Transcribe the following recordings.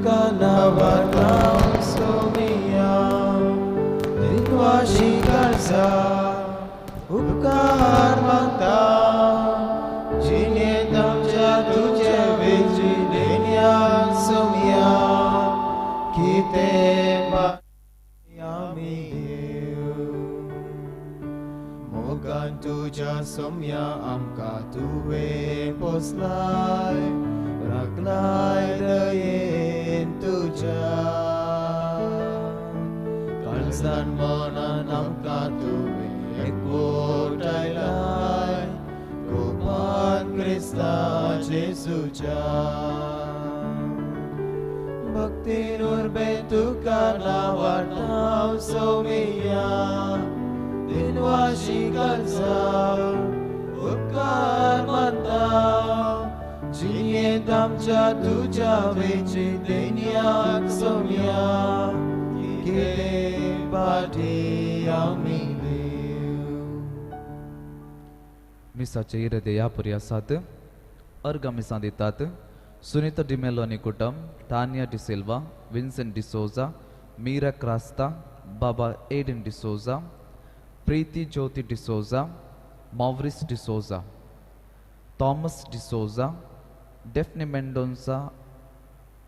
तुका नांवांत सोमिया दिनवाशी काळजा उपकार मागता जिणेंत आमच्या तुजे वेची देण्या सोमिया कितें आमी देव मोगान तुज्या सोम्या आमकां तुवें पोसलाय राखलाय दयेन तुज्या काळजान मनान आमकां तुवें एकवटायलाय कोपान क्रिस्ता जेजूच्या भक्तीन उर्बेन तुका नांवांत सोमिया दिनवाशी काळजा उपकार मानता जिणेंत आमच्या तुज्या वेची देण्याक सोमिया कितें पाठी आमी देव. मिसाचे इरादे ह्या परी आसात. अर्घ मिसां दितात सुनीता डिमेलो आनी कुटुंब, Tania D'Silva, Vincent D'Souza, Meera Crasta, बाबा Aiden D'Souza, Preeti Jyoti D'Souza, Maurice D'Souza, Thomas D'Souza, Daphne Mendonsa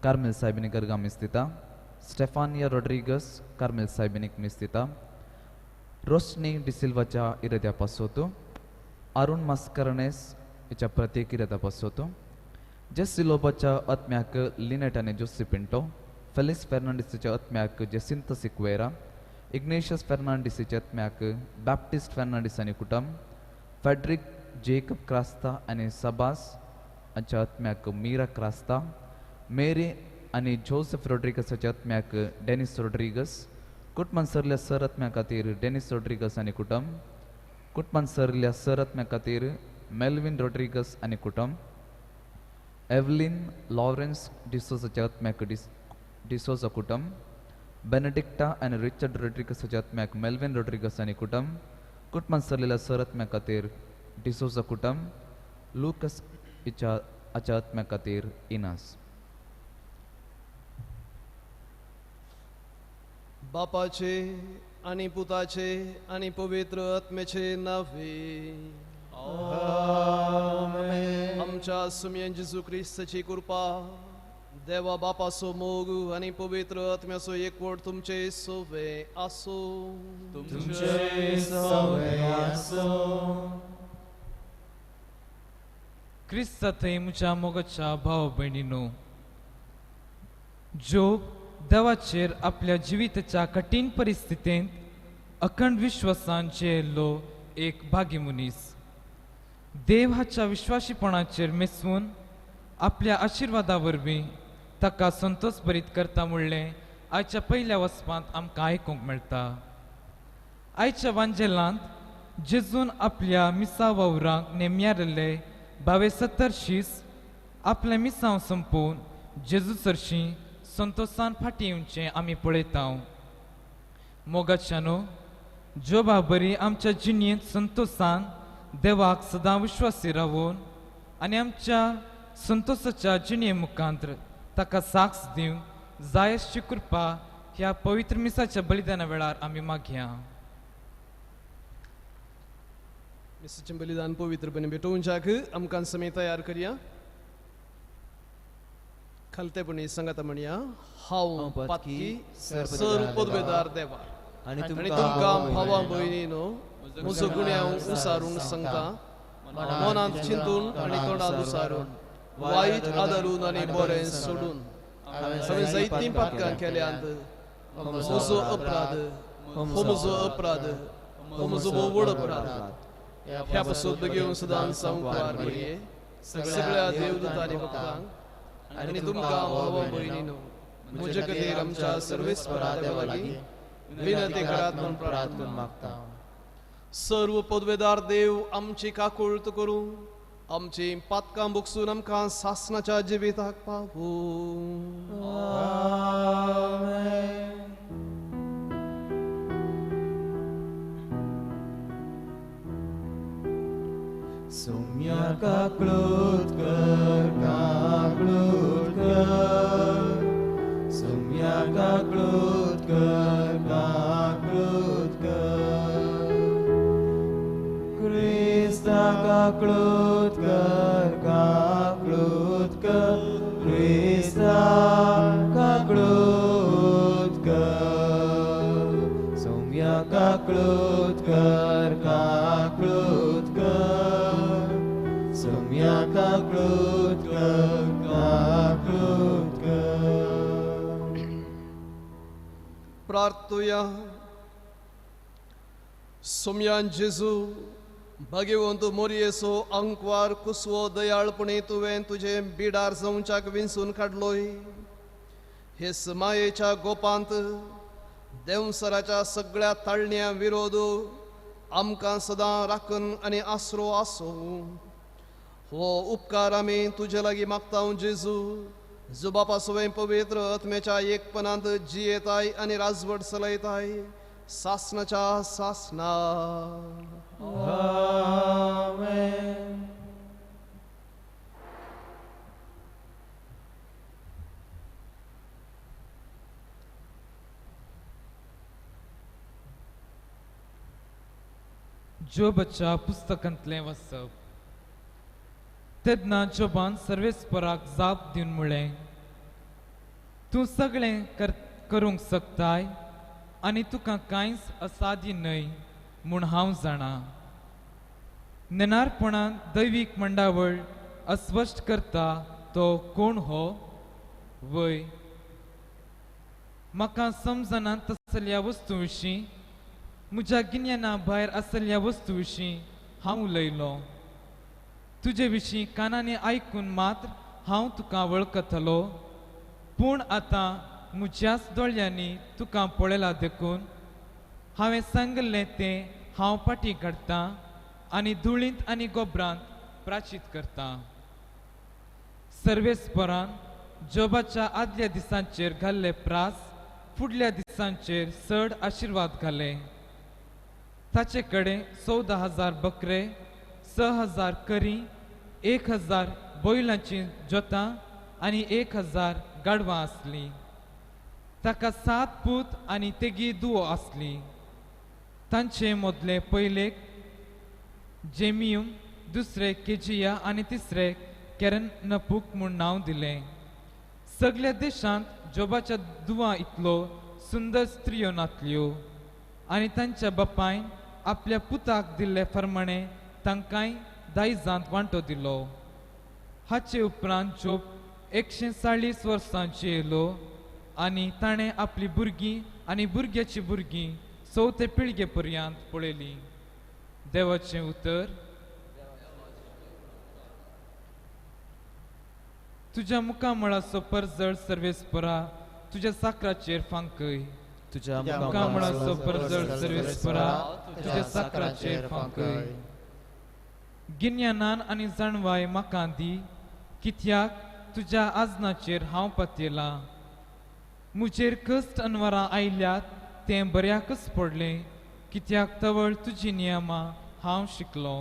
Carmel सायबिनीक अर्घां मीस दिता, स्टेफानिया रॉड्रिगस कार्मेल सायबिनीक मीस दिता, रोशनी डिसिल्वाच्या इराद्या पासोत, अरुण मास्करणेस हिच्या प्रत्येक इराद्या पासोत, जेसी लोबाच्या आत्म्याक लिनेट आनी जोसी पिंटो, फेलिस फेर्नांडीसच्या आत्म्याक जेसिंत सिक्वेरा, इग्नेशियस फेर्नांडीसच्या आत्म्याक बॅप्टिस्ट फेर्नांडीस आनी कुटुंब, फेड्रिक जेकब क्रास्ता आनी सबास हांच्या आत्म्याक मीरा क्रास्ता, मेरी आनी जोसेफ रॉड्रिगसाच्या आत्म्याक डेनिस रॉड्रिगस, कुटमान सरल्या सर आत्म्या खातीर डेनिस रॉड्रिगस आनी कुटुंब, कुटमान सरल्या सर आत्म्या खातीर मेल्विन रॉड्रिगस आनी कुटुंब, एवलिन लॉरेन्स डिसोजाच्या आत्म्याक डिसोजा कुटुंब, बेनेडिक्टा आनी रिचर्ड रॉड्रिगसाच्या आत्म्याक मेल्विन रॉड्रिगस आनी कुटुंब, कुटमान सरलेल्या सर आत्म्या खातीर डिसोजा कुटुंब, लुकस हिच्या हाच्या आत्म्या खातीर इनास. बापाचे आनी पुताचे आनी पवित्र आत्म्याचे नावे आमेन. आमच्या सुमयन जेजू क्रिस्ताची कृपा, देवा बापाचो मोग आनी पवित्र आत्म्याचो एकवट तुमचे सोवे आसूं. तुमचे सोवे आसूं. क्रिस्ता थंय म्हज्या मोगाच्या भाव भयणीनो, जोब देवाचेर आपल्या जिविताच्या कठीण परिस्थितींत अखंड विश्वासान जियेल्लो एक भागी मनीस. देव हाच्या विश्वासीपणाचेर मेसून आपल्या आशिर्वादा वरवीं ताका संतोष भरीत करता म्हणलें आयच्या पयल्या वचपांत आमकां आयकूंक मेळटा. आयच्या वांजेलांत जेजून आपल्या मिसा वावरांक नेमयारिल्ले 72 शीस आपलें मिसांव संपोवन जेजू सरशीं संतोसान फाटीं येवचें आमी पळयता. मोगाच्यानो, जोबा बरी आमच्या जिणेंत संतोसान देवाक सदां विश्वासी रावून आनी आमच्या संतोसाच्या जिणे मुखांतर ताका साक्ष दिवंक जाय अशी कृपा ह्या पवित्र मिसाच्या बलिदाना वेळार आमी मागया. मिसाचें बलिदान पवित्रपणे भेटोवच्याक आमकां समय तयार करया. खालतेपणी सांगाता म्हणया, हांव पातकी सर पदवेदार देवा आनी तुमकां भावा भयणीनो म्हजो गुन्यांव उसारूंक सांगता, मनांत चिंतून आनी तोंडांत उसारून, वायट आदारून आनी बरें सोडून हांवें जायतीं पातकां केल्यांत. म्हजो अपराध, हो म्हजो अपराध, हो म्हजो व्हड अपराध. ह्या पासून घेवन सदां संवकार करये सगळ्या देवदूतांनी भक्तांक आनी तुमकां भावा भयणीनो म्हजे खातीर आमच्या सर्वेस्परा देवा लागीं विनंती करात म्हूण प्रार्थना मागता. सर्व पदवेदार देव आमची काकुळट करूं, आमची पातकां भोगसून आमकां सासणाच्या जिविताक पावूं. आमेन. सोम्या काकळूत कर, काकळूत कर, सुम्या काकळूत कर, काकळूत कर, क्रिस्ता काकळूत कर, काकळूत कर, क्रिस्ता काकळूत कर, सुम्या काकळूत कर, काकळूत कर, सुम्या काकळूत कर, काकळूत कर. प्रार्थुया. सोम्यान जेजू भाग्यवंत मोरयेसो अंकवार कुसवो दयाळपणी तुवें तुजें बिडार जावच्याक विंचून काडलोय. हे मायेच्या गोपांत देंवसराच्या सगळ्या ताळण्या विरोध आमकां सदां राखण आनी आसरो आसूं. हो उपकार आमी तुजे लागीं मागता जेजू, जो बापा सवें पवित्र आत्म्याच्या एकपणांत जियेताय आनी राजवट चलयताय सासनाच्या सासना. आमेन. जोबाच्या पुस्तकांतलें वाचप. तेन्ना जोबान सर्वेस्पराक जाप दिवन म्हळें, तूं सगळें करूंक शकताय आनी तुका कांयच असादी न्हय म्हूण हांव जाणा. नेणारपणान दैवीक मंडावळ अस्पश्ट करता तो कोण हो वय? म्हाका समजना तसल्या वस्तू विशीं, म्हज्या गिन्याना भायर आसल्या वस्तू विशीं हांव उलयलो. तुजे विशीं कानांनी आयकून मात्र हांव तुका वळखतलो, पूण आतां म्हज्याच दोळ्यांनी तुका पळयला देखून हांवें सांगिल्लें तें हांव फाटीं काडटां आनी धुळींत आनी गोबरांत प्राचीत करतां. सर्वेस्परान जोबाच्या आदल्या दिसांचेर घाल्ले प्रास फुडल्या दिसांचेर चड आशिर्वाद घाले. ताचे कडेन 14,000 बकरे, 6,000 करी, 1,000 बैलांची जोतां आनी 1,000 गाडवां आसलीं. ताका 7 पूत आनी तेगी दुवो आसली. तांचे मदले पयले जेमियम, दुसरे केजिया आनी तिसरे केरनपूक म्हूण नांव दिलें. सगळ्या देशांत जोबाच्या दुवां इतलो सुंदर स्त्रियो नातल्यो आनी तांच्या बापायन आपल्या पुताक दिल्ले फर्माणे तांकांय दायजांत वांटो दिलो. हाचे उपरांत जोब 140 वर्सांची येयलो आनी ताणें आपली भुरगीं आनी भुरग्याची भुरगीं चवथे पिळगे पर्यंत पळयली. देवाचें उतर. तुज्या मुखामळाचो परजळ सर्वेस्परा तुज्या साकराचेर फांकय. तुज्या मुखामळाचो परजळ सर्वेस्परा तुज्या साकराचेर फांकय. गिन्यानान आनी जाणवाय म्हाका दी, कित्याक तुज्या आजनाचेर हांव पातयेलां. म्हजेर कश्ट अनवरां आयल्यात तें बऱ्याकच पडलें, कित्याक तवळ तुजी नियमां हांव शिकलो.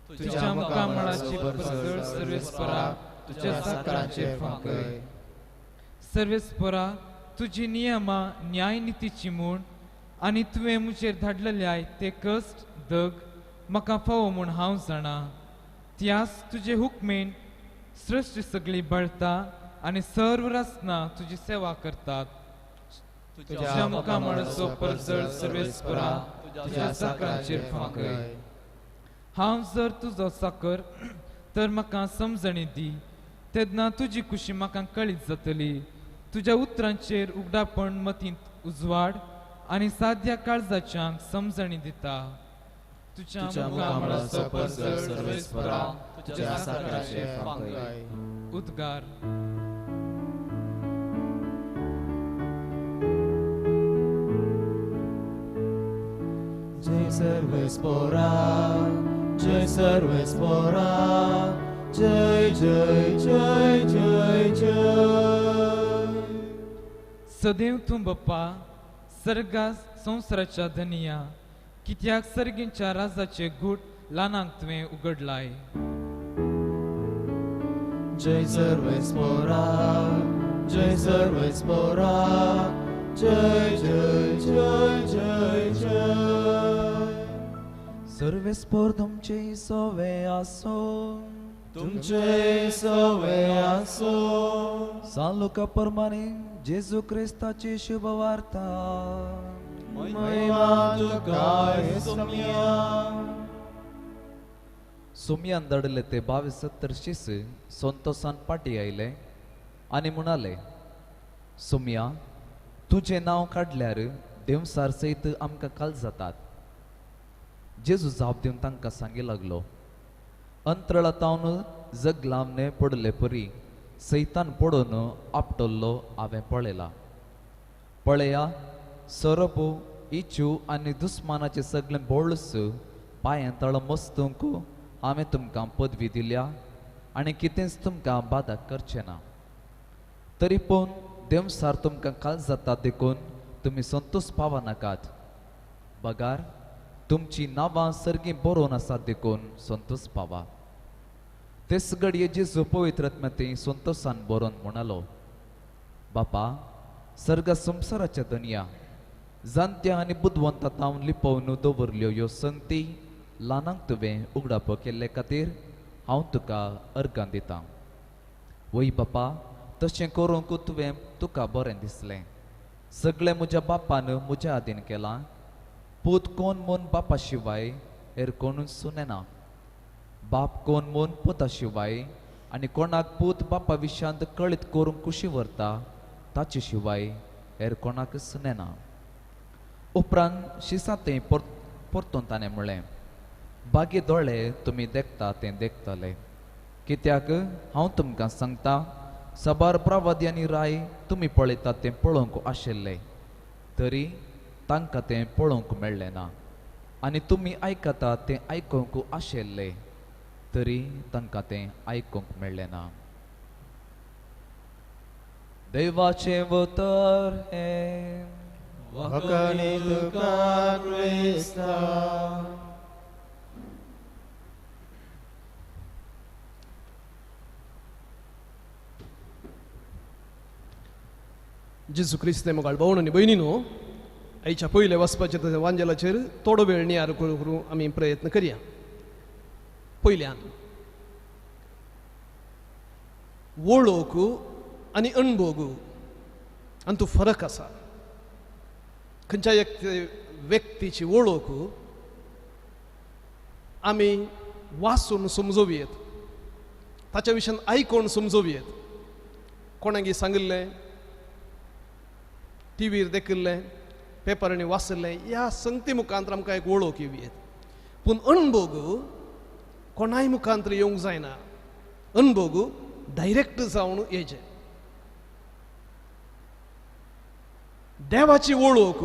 तुज्या मुखामळाची परजळ सर्वेस्परा तुज्या साकराचेर फांकय. सर्वेस्परा तुजी नियमां न्यायनितीची म्हूण आनी तुवें म्हजेर धाडलेल्याय ते कश्ट दग म्हाका फावो म्हूण हांव जाणा. त्यास तुजे हुकमेन सृश्टी सगळी बळता आनी सर्व रचना तुजी सेवा करतात. तुज्या मुखामळाचो परजळ सर्वेस्परा तुज्या साकराचेर फांकय. हांव जर तुजो साकर तर म्हाका समजणी दी, तेन्ना तुजी खुशी म्हाका कळीत जातली. तुज्या उतरांचेर उगडापण मतींत उजवाड आनी साद्या काळजाच्यांक समजणी दिता. तुज्या मुखामळाचो परजळ सर्वेस्परा तुज्या साकराचेर फांकय. उद्गार. जय सर्वेस्परा, जय सर्वेस्परा, जय जय जय जय जय. सदैव तूं बाप्पा सर्गा संवसाराच्या धनिया, कित्याक सर्गींच्या राजाचे गूट ल्हानांक तुवें उगडलाय. जय सर्वेस्परा, जय सर्वेस्पोराक, जय जय जय जय जय. सर्वेस्पोर तुमचे सोवे आसो, तुमचे सवे आसो. सान लुका प्रमाणे जेजू क्रिस्ताची शुभवार्ता. महिमा तुका सोम्या. सोमयान धाडले ते 22 शीस संतोषान पाटी आयले आनी म्हणाले, सोमया तुजें नांव काडल्यार देवसार सयत आमकां काल जातात. जेजू जाप दिवन तांकां सांगी लागलो, अंतराळातावन जगलामने पडले परी सैतान पडून आपटल्लो हांवें पळयला. पळया, सोरोप, इचू आनी दुस्मानाचे सगळे बोळस पांयां तळ मस्तूंक हांवें तुमकां पदवी दिल्या आनी कितेंच तुमकां बादा करचें ना. तरी पूण देवसार तुमकां काल जाता देखून तुमी संतोष पावनाकात, बगार तुमची नांवां सर्गीं बरोवन आसात देखून संतोष पावा. तेच घडये जेजू पवित्र आत्म्याती संतोषान बरोवन म्हणालो, बापा सर्ग संवसाराच्या दनया जाणत्या आनी बुदवंता तावन लिपोवन दवरल्यो ह्यो संगती ल्हानांक तुवें उगडापो केल्ले खातीर हांव तुका अर्गां दितां. वय बापा, तशें करूंक तुवें तुका बरें दिसलें. सगळें म्हज्या बापान म्हज्या आदीन केलां. पूत कोण म्हूण बापा शिवाय हेर कोणूच सुनेना, बाप कोण म्हूण पुता शिवाय आनी कोणाक पूत बापा विशांत कळीत करूंक कुशी व्हरता ताचे शिवाय हेर कोणाकच सुनेना. उपरांत शिसां तें परतून ताणें म्हणलें, बागी दोळे तुमी देखता तें देखतले, कित्याक हांव तुमकां सांगता साबार प्रवादी आनी राय तुमी पळयतात तें पळोवंक आशिल्ले तरी तांकां तें पळोवंक मेळ्ळें ना, आनी तुमी आयकता तें आयकूंक आशिल्ले तरी तांकां तें आयकूंक मेळ्ळें ना. देवाचें उतर हें. वखणी तुका क्रिस्ता. जेजू क्रिस्ते मोगाळ भावण आनी भयणीनो, आयच्या पयले वचपाचें तशें वांजेलाचेर थोडो वेळ नियार करूंक आमी प्रयत्न करया. पयल्यान वळख आनी अणभोग हातूंत फरक आसा. खंयच्या एक व्यक्तीची वळख आमी वाचून समजोवयेत, ताच्या विशयान आयकून समजोवयेत. कोणाक सांगिल्लें, टिवीर देखिल्लें, पेपरांनी वाचिल्लें, ह्या संगती मुखांत आमकां एक वळख येवयेत. पूण अणभोग कोणाय मुखांत येवंक जायना. अणभोग डायरेक्ट जावन येचे. देवाची वळख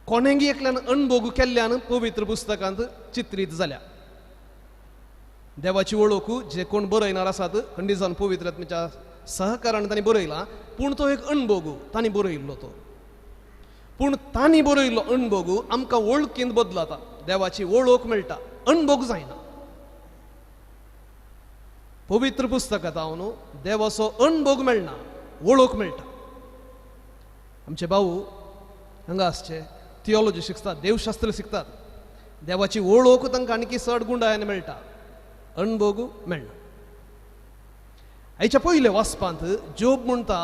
कोणेंगी एकल्यान अणभोग केल्ल्यान पवित्र पुस्तकांत चित्रीत जाल्या. देवाची वळख जे कोण बरयणार आसात खंडीत जावन पवित्र आत्म्याच्या सहकारान तांणी बरयला, पूण तो एक अणभोग तांणी बरयल्लो तो. पूण तांणी बरयल्लो अणभोग आमकां वळखींत बदलता, देवाची वळख मेळटा, अणभोग जायना. पवित्र पुस्तकांत हांव देवाचो अणभोग मेळना, वळख मेळटा. आमचे भाऊ हांगा आसचे थियोलॉजी शिकतात, देवशास्त्र शिकतात, देवाची वळख तांकां आणखी चड गुंडायान मेळटा, अणभोग मेळना. आयच्या पयले वाचपांत जोब म्हणटा,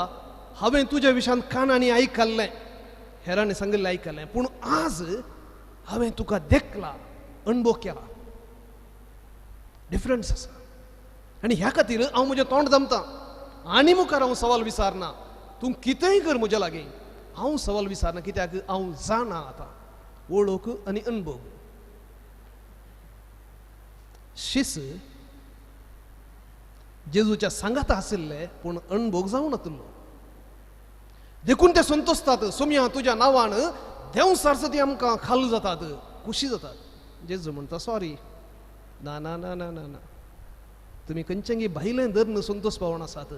हांवें तुज्या विशयान कानांनी आयकल्लें, हेरांनी सांगिल्लें आयकल्लें, पूण आज हांवें तुका देखला, अणभव केला. डिफरन्स आसा. आनी ह्या खातीर हांव म्हजें तोंड दमता आनी मुखार हांव सवाल विचारना, तूं कितेंय कर म्हज्या लागीं, हांव सवाल विचारना, कित्याक हांव जाणा आतां. वळख आनी अणभव. शिस जेजूच्या सांगाता आशिल्ले पूण अणभोग जावं नातिल्लो, देखून ते संतोषतात, सोम्या तुज्या नांवान देंवसार ती आमकां खाल जातात, खुशी जातात. जेजू म्हणटा, सॉरी, ना ना ना ना ना ना, तुमी खंयचेंगी भायलें धरून संतोष पावण आसात.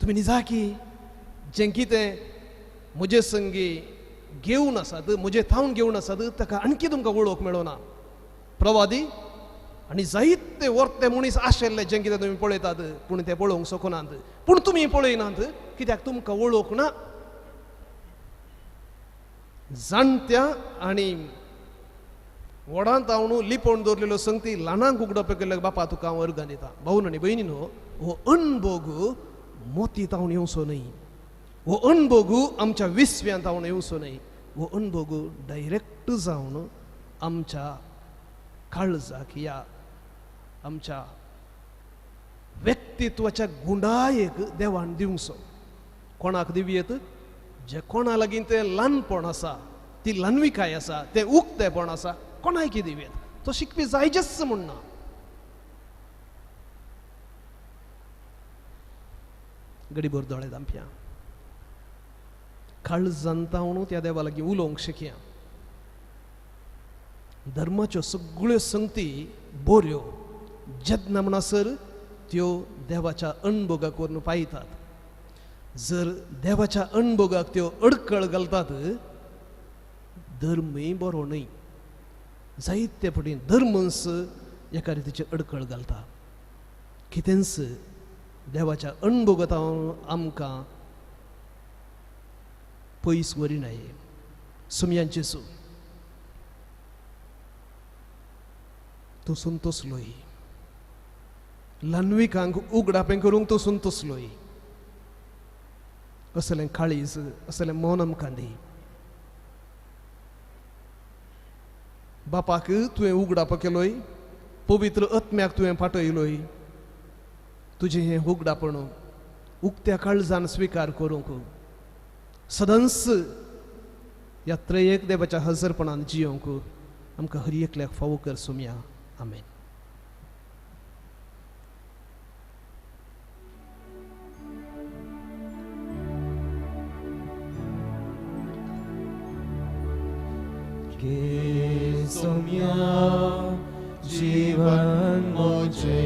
तुमी निजाकी जें कितें म्हजे संगी घेवन आसात, म्हजे थावन घेवन आसात, ताका आणखी तुमकां वळख मेळना. प्रवादी आनी जायते वर्ते मनीस आशिल्ले जें कितें तुमी पळयतात पूण ते पळोवंक शकनात, पूण तुमी पळयनात कित्याक तुमकां वळख ना. जाणत्या आनी व्हडांत हांव लिपोवन दवरलेल्यो संगती ल्हानांक उगडप केल्ले बापा तुका हांव अर्गां दिता. भावन आनी भयणीनो, हो अणभोग मोती तावन येवचो न्हय, हो अणभोग आमच्या विस्व्यांत तावन येवचो न्हय, हो अणभोग डायरेक्ट जावन आमच्या काळजाक ह्या आमच्या व्यक्तित्वाच्या गुंडायेक देवान दिवचो. कोणाक दिवयेत? जे कोणा लागीं तें ल्हानपण आसा, ती ल्हानविकाय आसा, तें उक्तेपण आसा, कोणायकी दिवयेत. तो शिकपी जायजेच म्हूण ना. गडीभर दोळे धांपया, काळजान तावन त्या देवा लागीं उलोवंक शिकया. धर्माच्यो सगळ्यो संगती बऱ्यो जेन्ना म्हणसर त्यो देवाच्या अणभोगाक व्हरून पायतात. जर देवाच्या अणभोगाक त्यो अडकळ घालतात, धर्मूय बरो न्हय. जायते फावटी धर्मस एका रितीची अडकळ घालता. कितेंच देवाच्या अणभोगांत आमकां पयस व्हरिनाय. सुमयांचे सू तूं संतोसलोय, ल्हानविकांक उगडापें करूंक तूं संतोसलोय. असलें काळीज, असलें मन आमकां दी. बापाक तुवें उगडाप केलोय, पवित्र आत्म्याक तुवें पाठयलोय. तुजें हें उगडापण उक्त्या काळजान स्विकार करूंक सदांच ह्या त्रयेक देवाच्या हजरपणान जियोंक आमकां हर एकल्याक फावो कर सुमया. आमेन. के सुमया जीवन मोजे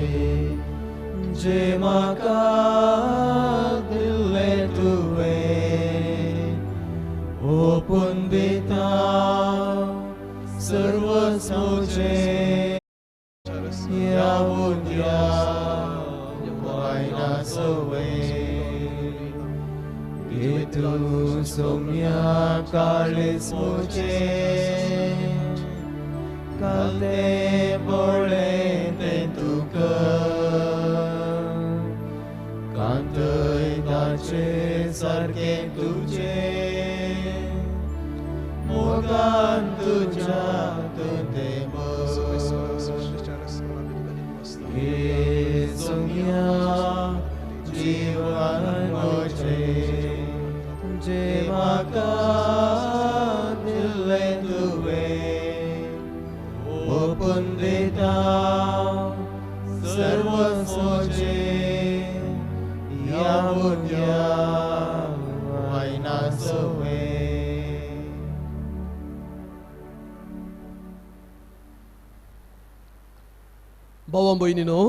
जे म्हाका दिल्लें तुवें, ओपून दिता सर्वस्व म्हजें, ह्या उद्या वायना सवय. घे तूं सोम्या काळीज म्हजें, कालते पळय तें तुका, कांतय ताचे सारकें तुजें, मोगान तुज्या तूं तें घे सोम्या जीवन म्हजें, जे म्हाका दिल्लें तुवें, ओपून दिता सर्वस्व म्हजें, ह्या उद्या वायना सवय. भावा भयणीनो,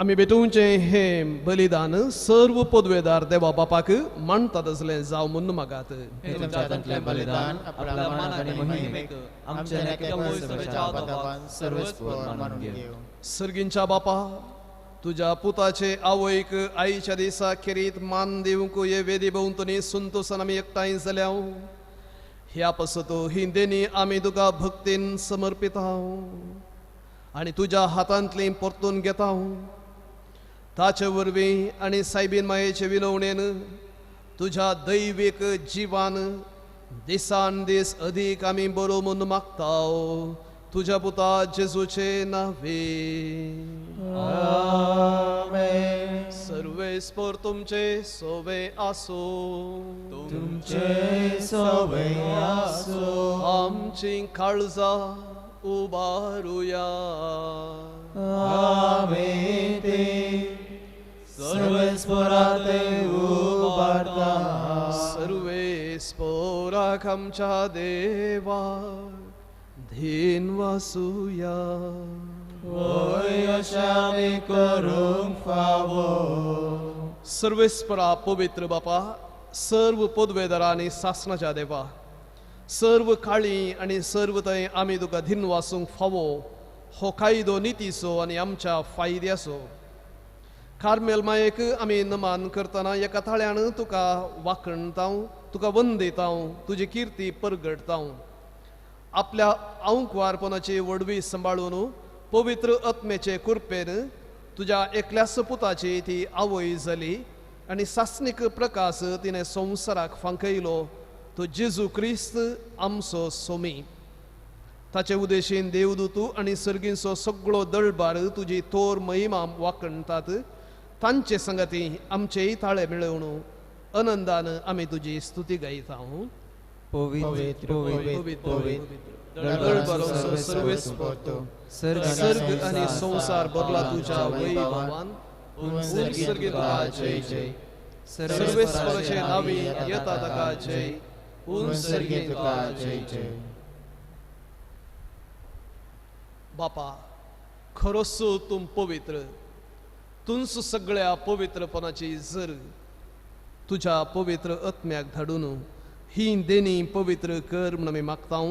आमी भेटोवचें हें बलिदान सर्व पदवेदार देवा बापाक मानतात आसलें जावं म्हूण मागात. बलिदान आपल्या मानाक आनी महिमेक आमच्या सर्गींच्या बापा, तुज्या पुताचे आवयक आईच्या दिसा खेरीत मान दिवंक हे वेदी भोंवतणी संतोसान आमी एकठांय जाल्या. ह्या पासत ही देणी आमी तुका भक्तीन समर्पिता आनी तुज्या हातांतली परतून घेता. ताचे वरवीं आनी सायबीन मायेचे विनवणेन तुज्या दैवीक जिवान दिसान दीस अदीक आमी बरो म्हूण मागता. तुज्या पुता जेजूचे नावे. आमेन. सर्वेस्पर तुमचे सोवे आसूं, तुमचे सोवे आसूं. आमची काळजां उबारुया. आमी ती सर्वेस्परात उबारता. सर्वेस्पराक आमच्या देवा धीन वासुया. वय अशें आमी करूंक फावो. सर्वेस्परा पवित्र बापा, सर्व पदवेदारा आनी सासणाच्या देवा, सर्व काळी आनी सर्व थंय आमी तुका धीन वासूंक फावो हो कायदो नितीचो आनी आमच्या फायद्याचो. कार्मेल मायेक आमी नमान करतना एका थाळ्यान तुका वाखणताव, तुका वंदिताव, तुजी किर्ती परगटताव. आपल्या आंकवारपणाची व्हडवी सांबाळून पवित्र आत्म्याचे कृपेन तुज्या एकल्याच पुताची ती आवय जाली आनी सासणीक प्रकाश तिणें संवसाराक फांकयलो तो जेजू क्रिस्त आमचो सोमी. ताचे उदेशीन देवदूत आनी सर्गींचो सगळो दळबार तुजी तोर महिमा वाखणतात. तांचे संगती आमचेय ताळे मेळोवन आनंदान आमी तुजी स्तुती गायता. पवित्र सर्ग आनी संवसार भरला तुज्या वैभवान. सर्गी तुका जय जय. सर्वेस्पराचे नावी येता ताका जय. सर्गी तुका जय जय. बापा खरोच तूं पवित्र, तुंच सगळ्या पवित्रपणाची जर तुज्या पवित्र आत्म्याक धाडून ही देणी पवित्र कर म्हूण आमी मागता.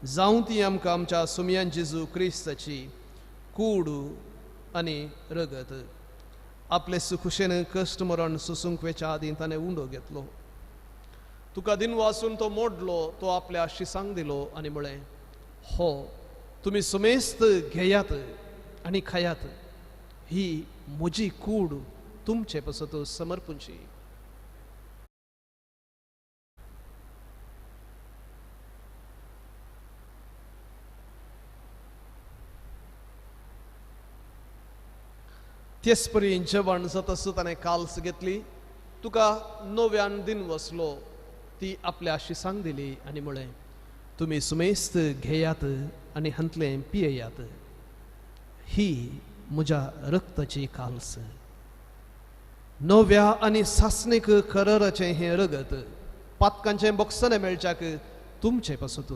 जावं ती आमकां आमच्या सुमयान जेजू क्रिस्ताची कूड आनी रगत. आपले सुखुशेन कश्ट मरण सोसूंक वेच्या आदीं ताणें उंडो घेतलो, तुका दिन वासून तो मोडलो, तो आपल्या शिसांक दिलो आनी म्हळें, हो तुमी समेस्त घेयात आनी खायात, ही म्हजी कूड तुमचे पासत समर्पूंची. तेच परी जेवण जाता ताणें काल्स घेतली, तुका नव्यान दिन वसलो, ती आपल्या शिसांक दिली आनी म्हळें, तुमी सुमेस्त घेयात आनी हांतलें पियेयात, ही म्हज्या रक्ताची काल्स, नव्या आनी सासणीक कराराचें हें रगत पातकांचें बोगसणें मेळच्याक तुमचे पासत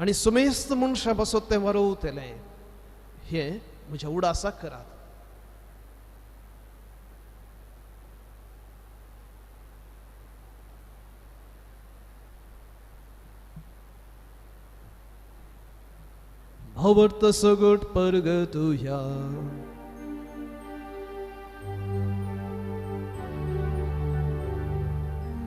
आनी सुमेस्त मनशां पासत तें वरोवतलें, हें म्हज्या उडासाक करात. भावार्थ सगट परगतुया.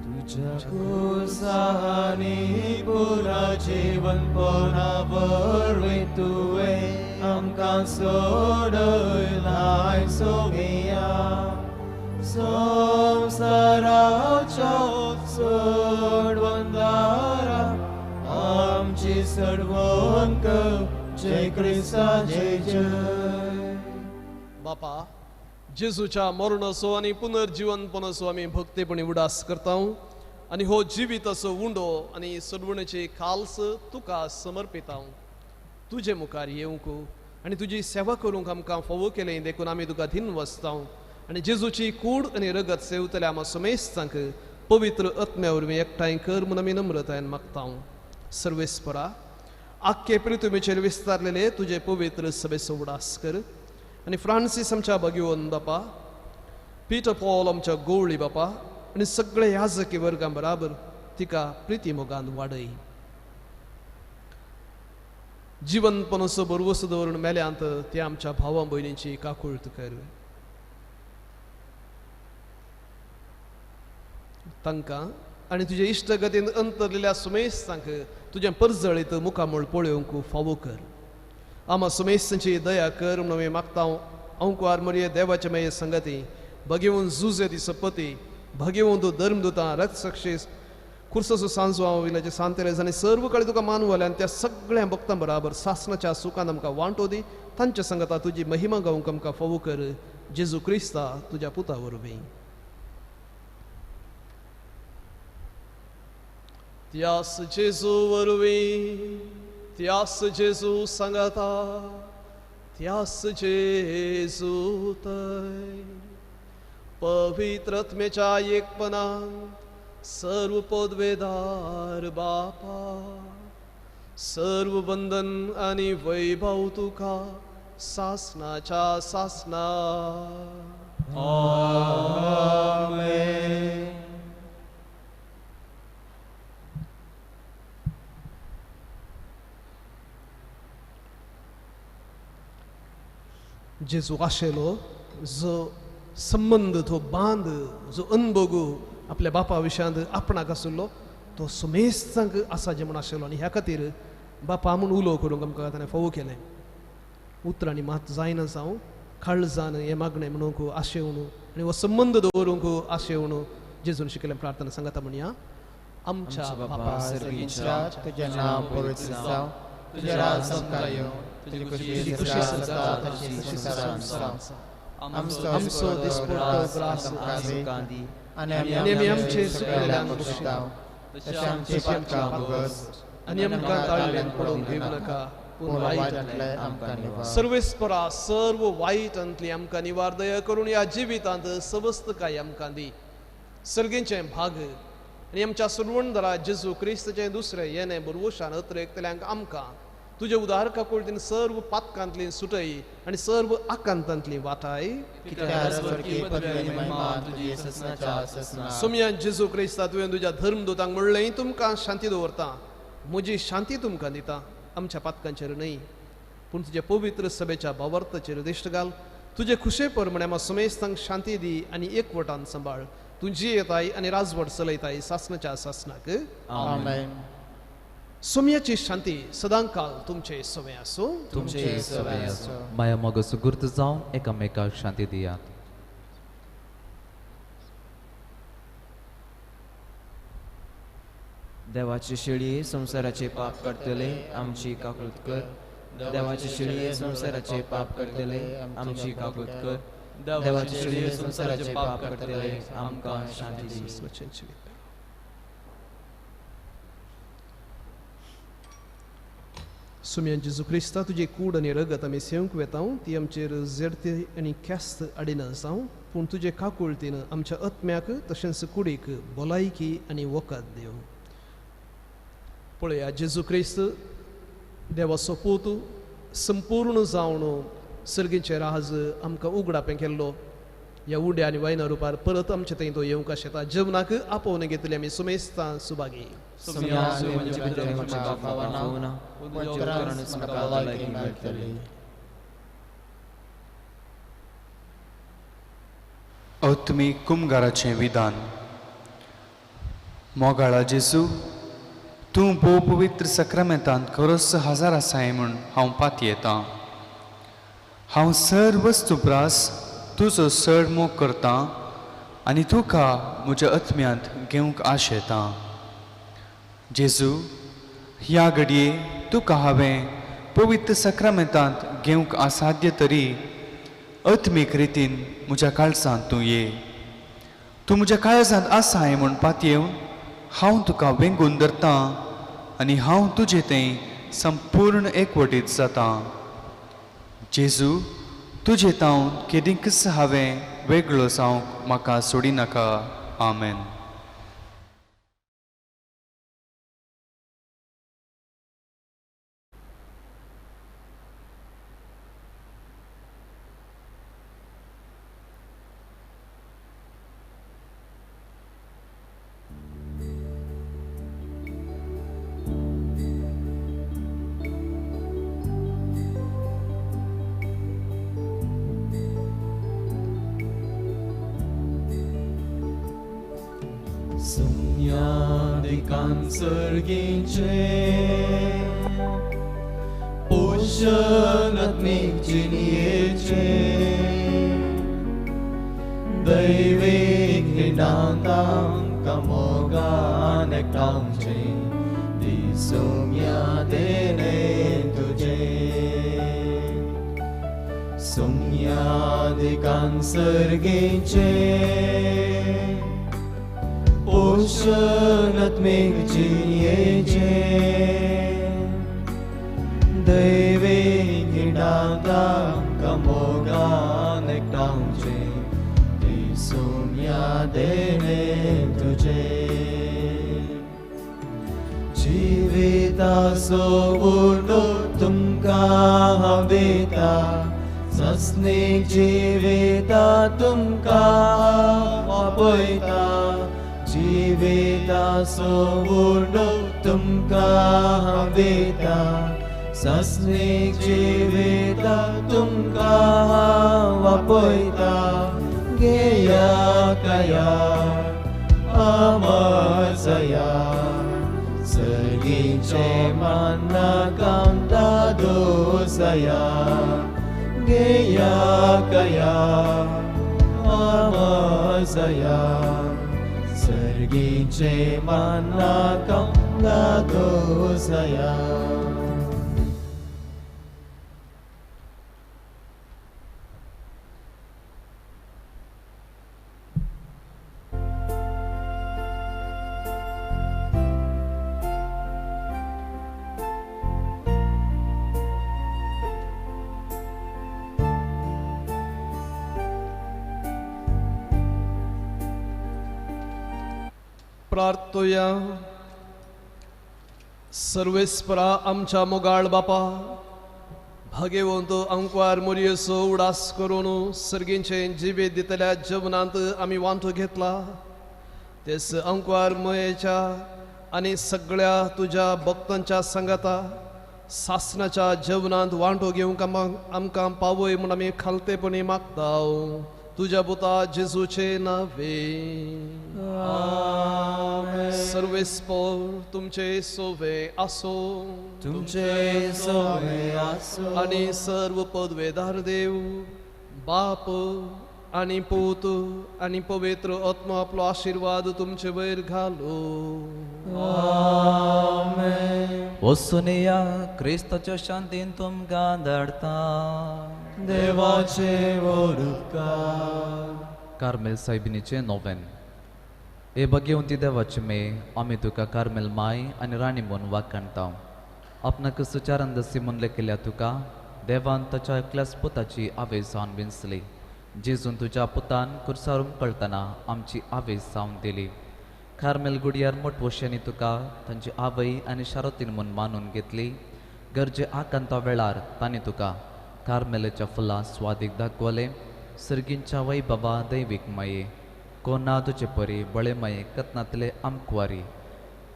तुझ्या कुसानी पुरा जीवनपणा वरवीं तुवें आमकां सोडयलाय सोमिया. संवसाराच्या सोडवणदारा आमची सडवण कर, जय क्रिस्ता जय जय. बापा जेजूच्या मरणाचो आनी पुनर्जीवनपणाचो आमी भक्तेपणी उडास करता आनी हो जिविताचो उंडो आनी सोडवणेची काल्स तुका समर्पिता. तुजे मुखार येवंक आनी तुजी सेवा करूंक आमकां फावो केलें देखून आमी तुका धीन वसता आनी जेजूची कूड आनी रगत सेवतल्या आमा समेस्तांक पवित्र आत्म्या वरवीं एकठांय कर म्हूण आमी नम्रतायेन मागता. सर्वेस्परा आख्खे पृथ्वीचेर विस्तारलेले तुजे पवित्र सभेचो उडास कर आनी फ्रांसीस आमच्या भगिवन बापा, पीटर पॉल आमच्या गोवळी बापा आनी सगळे याजकी वर्गां बराबर तिका प्रिती मोगान वाडय. जिवनपणाचो भरवसो दवरून मेल्यांत ते आमच्या भावा भयणींची काकूळत कर. तांकां आनी तुजे इश्टगतीन अंतरलेल्या सुमेस्तांक तुजें परजळीत मुखामळ पळोवंक फावो कर. आमा सुमेस्तांची दया कर म्हणून आमी मागता. अंकुआर मरिये देवाचे माये संगती भगेवन जुजे दी सपती भगेवन तूं धर्मदुतां रक्तसाक्षी खुर्साचो सांजो विलाचे सांतेरेज आनी सर्व कडेन तुका मानवले आनी त्या सगळ्या भक्तां बराबर सासणाच्या सुखान आमकां वांटो दी. तांच्या संगता तुजी महिमा गावंक आमकां फावो कर. जेजू क्रिस्ता तुज्या पुता वरवीं. त्यास जेजू वरवीं, त्यास जेजू सांगाता, त्यास जेजू तय पवित्र आत्म्याच्या एकपणान सर्व पदवेदार बापा, सर्व बंधन आनी वैभव तुका सासनाच्या सासना. आमेन. जेजू आशिल्लो जो संबंद, तो बांद, जो अनभोग आपल्या बापा विशयांत आपणाक आशिल्लो तो सुमेस्तांक आसा जे म्हूण आशिल्लो. आनी ह्या खातीर बापा म्हूण उलो करूंक आमकां ताणें फावो केलें. उतरांनी मात जायना जावं काळजान हें मागणें म्हणूंक आशेवन आनी हो संबंद दवरूंक आशेवन जेजून शिकयलें. प्रार्थना सांगता म्हणया. आमच्या बापा सर्गीच्या, तुजें नांव पवित्र जावं, तुजें राज आमकां येवं, तुजी खुशी जाता तशी संवसारांत जावं. आमचो दिसपट्टो ग्रास आमकां दी आनी आमी आमचे चुकलेल्यांक बक्षितांव तशें आमचीं पातकां भोगस आनी आमकां ताळ्यान पडोवंक दिवं नाका, पूण वायटांतलें आमकां निवार. सर्वेस्परा सर्व वायटांतली आमकां निवार दया करून ह्या जिवितांत सवस्तकाय आमकां दी. सर्गेचें भाग आनी आमच्या सुरवणदारा जेजू क्रिस्ताचें दुसरें येणें बरवशान अत्रेकतल्यांक आमकां तुजे उदार काकुळटीन सर्व पातकांतली सुटय आनी सर्व आकांतांतली वाटाय. सोमयान जेजू क्रिस्ता तुवें तुज्या धर्मदूतांक म्हणलें, तुमकां शांती दवरता, म्हजी शांती तुमकां दिता, आमच्या पातकांचेर न्हय पूण तुज्या पवित्र सभेच्या भावार्थाचेर दिश्ट घाल. तुजे खुशे प्रमाणे आमकां समेस्तांक शांती दी आनी एकवटान सांबाळ. तूं जियेताय आनी राजवट चलयताय सासणाच्या सासणाक. आमेन. सोम्याची शांती सदांकाल तुमचे सवे आसूं. तुमचे सवे आसूं. माया मोग सुगूर्त जावन एकामेकाक शांती दियात. देवाची शेळी संवसाराचे पाप करतले आमची काकूत कर. देवाची शेळी संवसाराचे पाप करतले आमची काकूत कर. देवाची शेळी संवसाराचे पाप करतले आमकां शांती दी. सुम्यान जेजू क्रिस्ता तुजी कूड आनी रगत आमी सेवंक वेतांव, ती आमचेर झेडते आनी ख्यास्त आडिना जावं, पूण तुजे काकुळतीन आमच्या आत्म्याक तशेंच कुडीक भलायकी आनी वखद दिवं. पळया जेजू क्रिस्त देवाचो पूत संपूर्ण जावन सर्गीचें राज आमकां उगडापें केल्लो. ह्या उड्या आनी वायना रुपार परत आमचे थंय तो येवंक आशेता. जेवणाक आपोवन घेतले आमी सुमेस्तां सुभागी. आत्मीक कुमगाराचें विधान. मोगाळा जेजू, तूं भोव पवित्र सक्रामेंतांत खरोच हजार आसाय म्हूण हांव पातयेतां. हांव सर्व वस्तू प्रास तुजो चड मोग करतां आनी तुका म्हज्या आत्म्यांत घेवंक आशेतां. जेजू, ह्या घडये तुका हांवें पवित्र सक्रामेंतांत घेवंक असाध्य तरी आत्मीक रितीन म्हज्या काळजांत तूं ये. तूं म्हज्या काळजांत आसाय म्हूण पातयेवन हांव तुका वेंगून धरतां आनी हांव तुजे थंय संपूर्ण एकवटीत जातां. जेजू, तुजे तावन केदींकच हांवें वेगळो जावंक म्हाका सोडिनाका. आमेन. सर्गीचे पोषण आत्मीक जिणयेचे दैवीक हिणांतांकां मोगान एकठांवचें दिसूंया देणें तुजें. सुम्या दिकान सर्गीचे पोषण आत्मीक जिणयेचें दैवीक हिणांतांकां मोगान एकठांवचें दिसूंया देणें तुजें. जिविताचो उर्दो तुमकां हांव दिता, सस्नीक जिविता तुमकां आपयता. जिविताचो उर्दो तुमकां हांव दिता, सस्नीक जिविता तुमकां आपयता घेया कया आमजया सर्गीचे मान्ना कामता दोसया घेया कया आमजया सर्गीचे मान्ना कामता दोसया. प्रार्थोया. सर्वेस्परा आमच्या मोगाळ बापा भागेवंत अंकवार मोरयेचो उडास करून सर्गींचे जिबे दितल्या जेवणांत आमी वांटो घेतला तेच अंकवार मयेच्या आनी सगळ्या तुज्या भक्तांच्या संगाता सासनाच्या जेवणांत वांटो घेवंक आमकां पावय म्हूण आमी खालतेपणी मागता तुझ्या पुता जेजूचे नावे. सर्वेस्पोर तुमचे सोवे आसो तुमचे सोवे आसो आनी सर्व पदवेदार देव बाप आनी पूत आनी पवित्र आत्मा आपलो आशिर्वाद तुमचे वयर घालो. आमेन. वसुनिया क्रिस्ताच्या शांतीन तुमकां धाडता देवाचे उपकार. कार्मेल सायबिणीचें नोवेन. हे भगवंती देवाचे मे आमी तुका कार्मेल माय आनी राणी म्हूण वाखाणता. आपणाक सुचारांदसी म्हूण लेखिल्ल्या तुका देवान ताच्या एकल्याच पुताची आवेश जावन विंचली. जेजून तुज्या पुतान कुर्सार उमकळतना आमची आवेश जावन दिली. कार्मेल गुडियार मोटवोश्यांनी तुका तांची आवय आनी शारोतीन म्हूण मानून घेतली. गरजे आकांता वेळार तांणी तुका कार्मेलाच्या फुलां स्वादीक दाखवले. सर्गींच्या वैभवा दैवीक माये कोना तुजे परी बळे माये कथनांतले आमकुवारी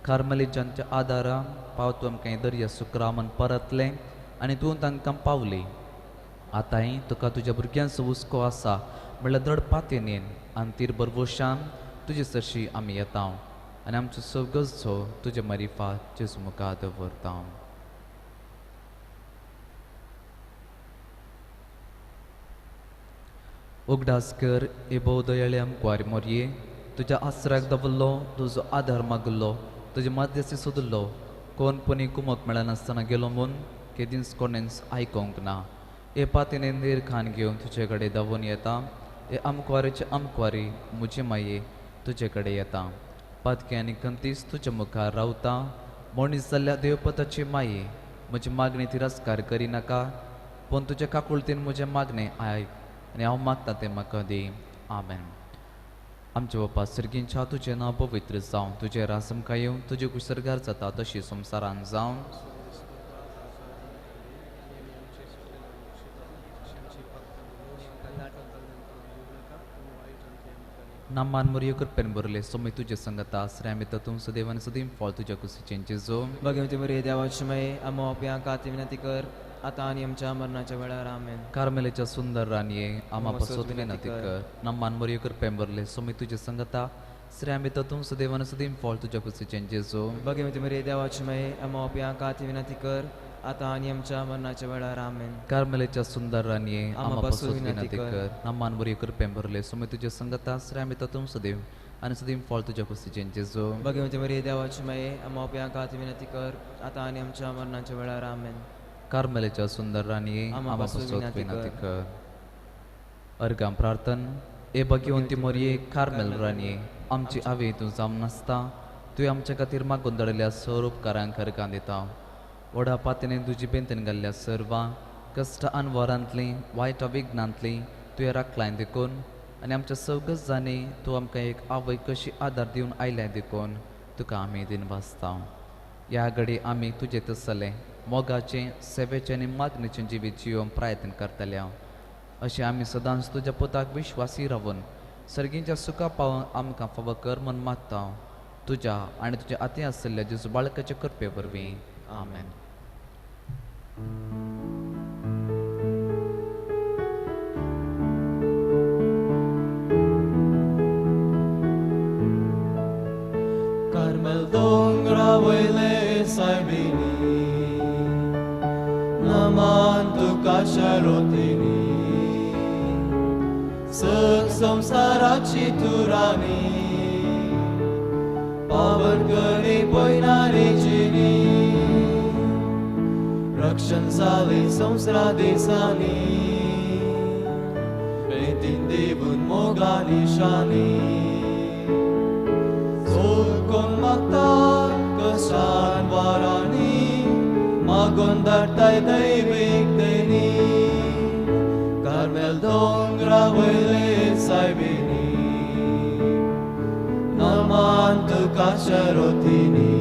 कार्मेलीजांच्या आदारान पावतो आमकां दर्या सुक्रा म्हूण परतलें आनी तूं तांकां पावली. आतांय तुका तुज्या भुरग्यांचो हुस्को आसा म्हणल्यार दड पातयेन आनी तीर बरवशान तुजे सरशी आमी येता आनी आमचो सगळचो तुजे मरिफा जेजू मुखार दवरता. उगडास कर हे भोव दयाळे आमकुवारी मोरये तुज्या आसऱ्याक दवरलो तुजो आदार मागलो तुजे मध्यस्थी सोदलो कोण पुणी कुमक मेळनासतना गेलो म्हूण केदींच कोणेंच आयकोंक ना. हे पातीने नीर खान घेवन तुजे कडेन धांवून येता. हे आमकुवारीचे आमकुवारी म्हजे माये तुजे कडेन येता. पातके आनी खंतीस तुज्या मुखार रावता. मनीस जाल्ल्या देवपताची माये म्हजी मागणी तिरस्कार करिनाका पूण तुज्या काकुळतीन म्हजें मागणें आयक आनी हांव मागता तें म्हाका दी. आमेन. आमच्या बापा सर्गींच्या तुजें नांव पवित्र जावं तुजें रास आमकां येवं तुजें कुसर्गार जाता तशी संवसारान जावं. नामान मोरयो कृपेन भरले सोमी तुजे संगता आसऱ्या तूं सदैव आनी सदीं फळ तुज्या कुशीचें जेजू. भगवती मोरये देवाची माये आमो आपल्या खातीर विनंती कर आतां आनी आमच्या मरणाच्या वेळार. आमेन. कार्मेलेच्या सुंदर राणये आमा पासत विनंती कर. नामान मोरयो कृपेन भरले सोमी तुजे संगता श्रेयामित तूं सदैव आनी सदीं फळ तुज्या कुशीचें जेजू. भगवती मोरये देवाची माये आमो आपल्या खातीर विनंती कर आतां आनी आमच्या मरणाच्या वेळार. आमेन. कार्मेलेच्या सुंदर राणये आमा पासत विनंती कर. नामान मोरयो कृपेन भरले सोमी तुजे संगता श्रेयामित तूं सदैव आनी सदीं फळ तुज्या कुशीचें जेजू. भगवती मोरये देवाची माये आमो आपल्या खातीर विनंती कर आतां आनी आमच्या मरणाच्या वेळार. आमेन. कार्मेलेच्या सुंदर राणये आमा पासत विनंती कर. अर्गां प्रार्थन. ए भगवंती मोरये कार्मेल राणये आमची आवय तूं जावन नासता तुवें आमच्या खातीर मागून धाडिल्ल्या सर उपकारांक अर्गां दिता. व्हडा पातयेन तुजी बेंतन घाल्ल्या सर्वां कश्ट अनवरांतलीं वायट विघ्नांतलीं तुवें राखलाय देखून आनी आमच्या सगळ्यांनी तूं आमकां एक आवय कशी आदार दिवन आयल्या देखून तुका आमी दिन वाचता. ह्या घडी आमी तुजें तसलें मोगाचें सेवेचें आनी मागणेचें जिवीत जियोवंक प्रयत्न करतले. अशें आमी सदांच तुज्या पुताक विश्वासी रावून सर्गींच्या सुखा पावोवन आमकां फावो कर म्हूण मागता तुज्या आनी तुज्या आती आशिल्ल्या जेजू बाळकाचे कृपे वरवीं. आमेन. तुका शरोतिनी सग संवसाराची तुरानी पावन करी पयनारी जिनी रक्षण जाली संवसारा दिसांनी बेतीन देवून मोगा निशानी सोकोन मागता कशान वारांनी मागोन धाडटाय दैवीक देणी कार्मेल दोंगरा वयले सायबिणी नमान तुका शरोतिनी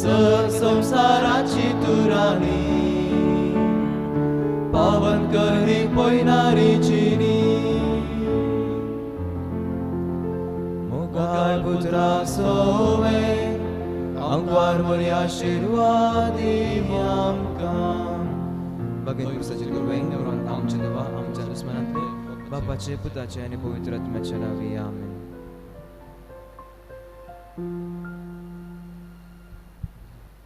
सग संवसाराची तुरानी पावन करी पयनारी जिनी मुखार पुत्रा सोवे आंकवार वरी आशिर्वाद आमकां. बागेत पुरसाचेर कृपेन देवरान आमच्या देवा आमच्या दुस्मनांतले बापाचे पुताचे आनी पवित्र आत्म्याच्या नांवी आमेन.